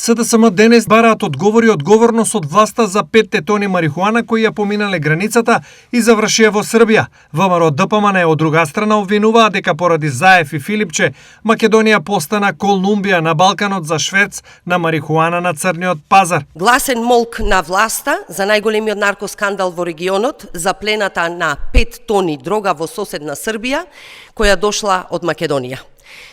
СДСМ денес бараат одговори одговорност од власта за 5 тони марихуана кои ја поминале границата и завршија во Србија. ВМРО ДПМН од друга страна обвинуваа дека поради Заев и Филипче, Македонија постана Колумбија на Балканот за шверц на марихуана на црниот пазар. Гласен молк на власта за најголемиот наркоскандал во регионот, за плената на 5 тони дрога во соседна Србија, која дошла од Македонија.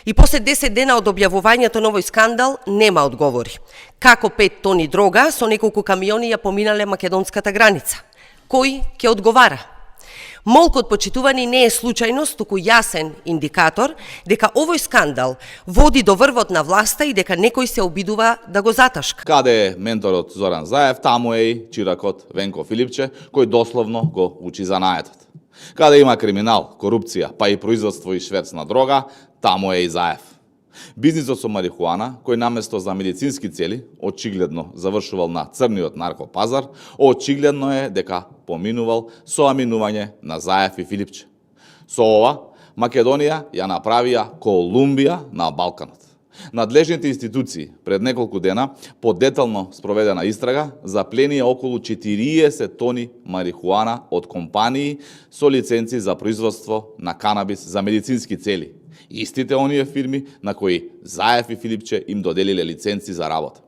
И после 10 дена од објавувањето на овој скандал нема одговори. Како 5 тони дрога со неколку камиони ја поминале македонската граница? Кој ќе одговара? Молкот, почитувани, не е случајност, туку јасен индикатор дека овој скандал води до врвот на власта и дека некој се обидува да го заташка. Каде е менторот Зоран Заев, таму е и чиракот Венко Филипче, кој дословно го учи занаетот. Каде има криминал, корупција, па и производство и шверц на дрога, таму е и Заев. Бизнисот со марихуана, кој наместо за медицински цели, очигледно завршувал на црниот наркопазар, очигледно е дека поминувал со аминување на Заев и Филипче. Со ова, Македонија ја направија Колумбија на Балканот. Надлежните институции пред неколку дена по детално спроведена истрага запленија околу 40 тони марихуана од компании со лиценци за производство на канабис за медицински цели. Истите оние фирми на кои Заев и Филипче им доделиле лиценци за работа.